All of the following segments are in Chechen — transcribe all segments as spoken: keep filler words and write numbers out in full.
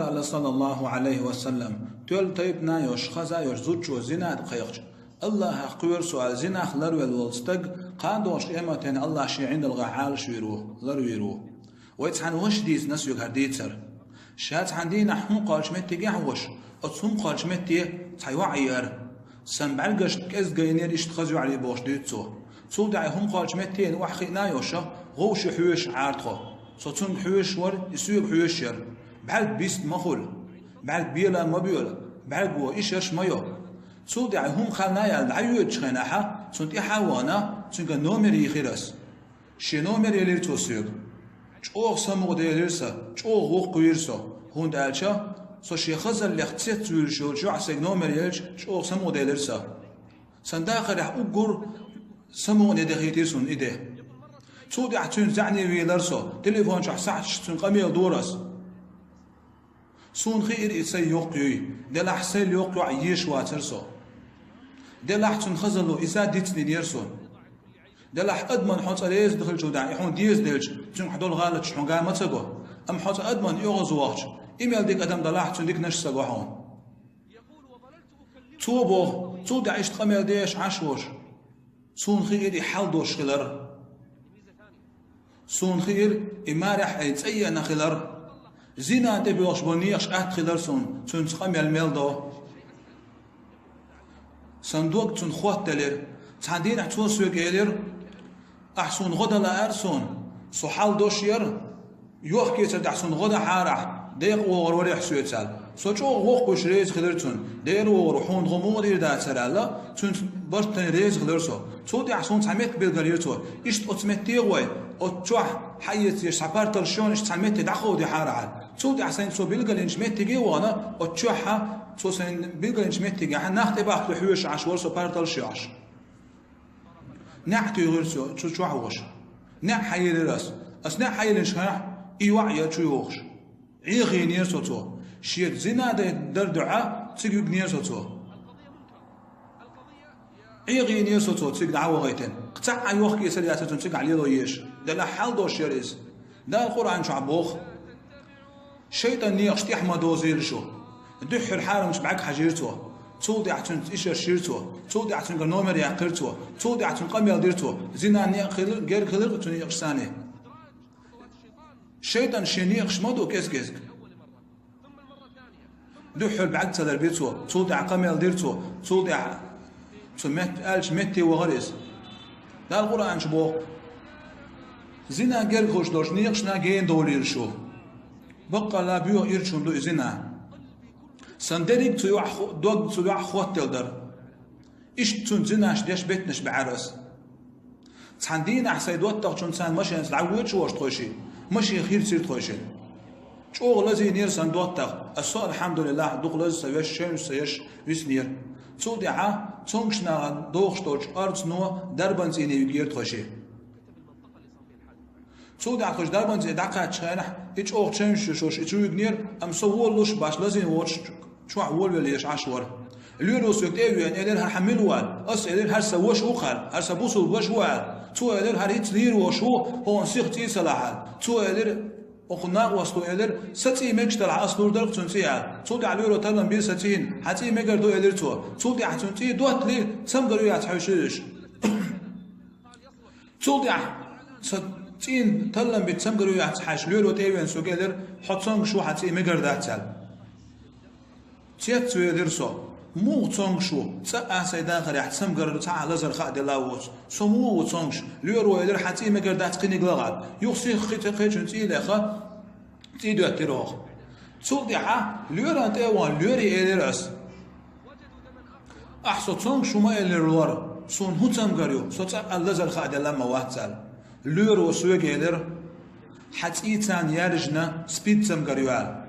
Алла, саллаллаху Ӏалайхи ва саллам, тоьлла тайпана йолуш, хаза йолуш зудчо зина тӀе кхайкхича, Аллахьах кхоьру со аьлла, зинах ларвелла волу стаг кхана долуш къематдийнахь Аллахь шен ӀиндагӀа Ӏалашвийр ву, ларвийр ву. Вай цхьана ваша дийцина соьга хӀара дийцар. Ша цхьана дийнахь хӀума кхоллучу меттигехь а волуш, оцу хӀума кхоллучу метте цхьа йоӀ еара. Сан бӀаьргашна кӀезиг гайнера иштта хаза йоӀ ле бохуш дуьйцу цо. Цул тӀаьхьа хӀума кхоллучу метте ваьхьа хиъна а йолуш, гӀовшах хьоьжуш Ӏара тхо. Со цуьнга хьоьжуш вара, и соьга хьоьжуш яра. БӀаьрг бист ма хуьлу, бӀаьрг бела ма боьлу, бӀаьрго ишарш ма йо. Цул тӀаьхьа хӀума кхаьллина а яьлла, дӀайоьдучу хенахь, цунна тӀаьхьа а вахана, цуьнга номер йийхира ас. Шен номер елира цо соьга. ЧӀогӀа самукъаделира сан, чӀогӀа воккхавира со, хӀунда аьлча со шен хазаллех цецвуьйлуш йолчу йоӀа сайга номер елча, чӀогӀа самукъаделира сан. Сан дахарехь уггар самукъане дахийтира суна и де. Цул тӀаьхьа цуьнца заьӀне вийлара со, телефон чохь сахьташ цуьнан къамел дора ас. Суна хиира и сайн йоккха юй, делахь сайл йоккха йоӀ езаш вацара со. Делахь цуьнан хазалло иза дицдинера суна. Делахь адаман хьо цкъа реза хилча, дӀа и хьуна деза делча, цуьнгахь долу гӀалаташ хьуна га ма ца го. Амма хьо цкъа адаман оьгӀазвахча, и мел дика адам далахь, цуьнан диканаш а ца го хьуна. Цо боху, цул тӀаьхьа иштта къамел деш Ӏаш волуш. Суна хиира и хьал дош хилар. Суна хиира и марехь айна цӀа еана хилар. Зина тӀе боьлхуш болу некъаш атта хилар суна, цуьнца къамел мел до. Сан дог цунна хоттаделира. Цхьана дийнахь цо соьга элира: «Ахь суна гӀо дан лаьара суна, со хьал дош яра. Йохкецар тӀехь суна гӀо дан хьара ахь, декъа вогӀур варехь соьца», — аьлла. Со чӀогӀа воккхавеш реза хилира цунна. «Дера вогӀур, хьуна гӀо муха дийр дацара», — аьлла, цуьнца барт тайна реза хилира со. Цул тӀаьхьа суна цхьа меттиг билгалйира цо. Иштта оцу метте гӀой, оцу чохь хьаэца еш цхьа парталш йолуш цхьана метте дӀакховдийхьара ахьа. Цул тӀаьхьа сайна цо билгалйинчу меттиге а вахана, оцу чохь, цо сайна билгалйинчу меттигехь нах тӀебахкале хьоьжуш Ӏаш вара со парталш йохьуш. НеӀ туьйхира цо, цу чохь волуш. НеӀ хьайиллира ас. Ас неӀ хьайиллинчу хенахь, и йоӀ яра чу йохуш. Ӏехийнера со цо. Шеца зина дай дар дуьхьа цига вигнера со цо. Ӏехийнера со цо цига дӀа а вахийтина. Цхьа а йохкесар яцара цунна цигахь лело езаш. Делахь хьал дош яра иза. Дала Къуръан чохь боху: «ШайтӀан некъаш тӀехь ма дозийла шу». Дуьххьара хьарамчу бӀаьрг хьажийра цо. Цул тӀаьхьа цуьнца ишарш йира цо. Цул тӀаьхьа цуьнгара номер яьккхира цо. Цул тӀаьхьа цуьнан къамел дира цо. Зина некъ хилира, герга хилира цуьнан некъаш санна. ШайтӀан шен некъаш ма ду кӀез-кӀезиг. Дуьххьара бӀаьрг ца ларбира цо, цул тӀаьхьа къамел дира цо, цул тӀаьхьа цу мет-, аьллачу метте вахара иза. Дала Къуръан чу боху: «Зина герга хуьлуш долчу некъашна гена довлийла шу. Баккъалла боьха ирчун ду и зина». Сан дерриг цу йоӀ хо-, дог цу йоӀ хоттаделла дара. Иштта цуьнца зинаш деш беттанаш баьхьара ас. Цхьана дийнахь сайн доттагӀчун царна машенца дӀавоьдуш волуш тхойшиъ, машен хийцира тхойшиъ. ЧӀогӀа лазийнера сан доттагӀа, ас со, алхьамдулиллахь, дукха лаза сан веш, шайнаш сан еш виснера. Цул тӀаьхьа цомгуш нахана дохуш долчу орцано дарбан цӀийне вигера тхойшиъ. Цул тӀаьхьа тхойш дарбан цӀий дӀакхаьччу хенахь, и чӀогӀа чевнаш йолуш и чу вигнера, амма со волалуш баш лазийна воцуш чохь волавелла езаш Ӏаш вара. Лоьро соьга тӀе а веана, элира: «ХӀара хьан мила ву?» — аьлла. Ас элира: «ХӀара сан ваша ву-кх», — аьлла, «хӀара сан бусулба ваша ву», — аьлла. Цо элира: «ХӀара хӀинца лийр волуш ву, хӀокхунна сиха цӀий ца лахь», — аьлла. Цо элира, оцу накъосто элира: «Сан цӀий мегаш делахь, ас лур дара-кх цуьнан цӀий», — аьлла. Цул тӀаьхьа лоьро таллам бира сан цӀийна, «Хьан цӀий мегар ду», — элира цо. Цул тӀаьхьа цуьнан цӀий доттале, цамгар ю яц хьуьйшуьйш. Цул тӀаьхьа сан цӀийна таллам бина цамгар ю яц хьаьжча, лоьро тӀе а веана соьга элира: «Хьо цомгуш ву, хьан цӀий мегар дац», — аьлла. Цецвелира со. Муха цомгуш ву? ЦӀа а сайн дахарехь цамгар цхьа а лазар хааделла а воцу. Со муха ву цомгуш? Лоьро элира: «Хьан цӀий мегар дац, кхиниг лахь», — аьлла. Юха сиха кхечун цӀий леха, цӀий доьттира оха. Цул тӀаьхьа лоьран тӀе а вахана, лоьре элира ас: «Ахь со цомгуш ву ма эллира лор, суна хӀун цамгар ю, со цӀа а лазар хааделла ма вац», — аьлла. Лоьро соьга элира: «Хьан цӀий царна яьржина, спид цамгар ю», — аьлла.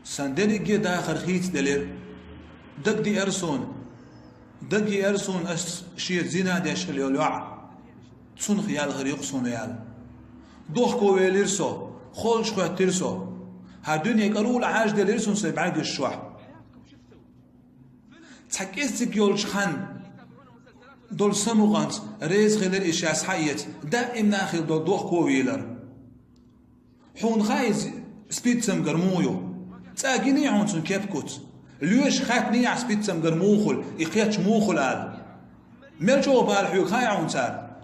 Сан дерриге а дахар хийцаделира. Дагадеара суна. Дагадеара суна ас шеца зина деш хилла йолу йоӀ. Цунах яьлла хир ю-кх суна аьлла. Дохковелира со, холчу хӀоьттира со. ХӀара дуьне кӀарула Ӏаьржаделира суна сайн бӀаьргаш чохь. Цхьа кӀеззиг йолчу хан долу самукъанца реза хилира и шаьш схьаэца, даимна хилла долу дохковийлар. Хьуна хаьий иза, спид цамгар муха ю? ЦӀа гиний хьуна цунна кеп-куц? Лоьраш хаьттиний ахь спицамгар муха хуьлу, и кхетча муха хуьлу ала? Мел чӀогӀа бала хьоьга хаьий хьуна цара?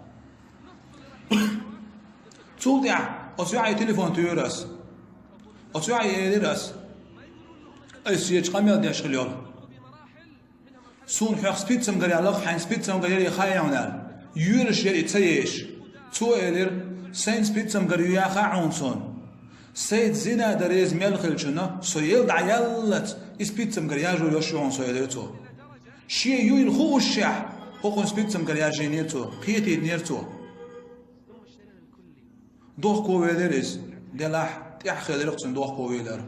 Цул тӀаьхьа оцу йоӀе телефон туьйхира ас. Оцу йоӀе элира ас: «Ай, сан чӀогӀа къамел деш хила йолу. Суна хьох спицамгар яьлла, хьайн спицамгар яре хаьий хьуна?» — аьлла. Йоьраш яра и ца еш. Цо элира: «Сайн спицамгар ю яхахь хьуна суна. Сайца зина дан реза мел хилчунна, со елла дӀаяллалц и спицамгар яржо йиш ю хьуна со», — элира цо. Шен юйла хуушшехь, хӀокхунна спицамгар яржийнера цо, кхетийтинера цо. Дохко велира иза, делахь тӀаьхьа хилира цуьнан дохко велар.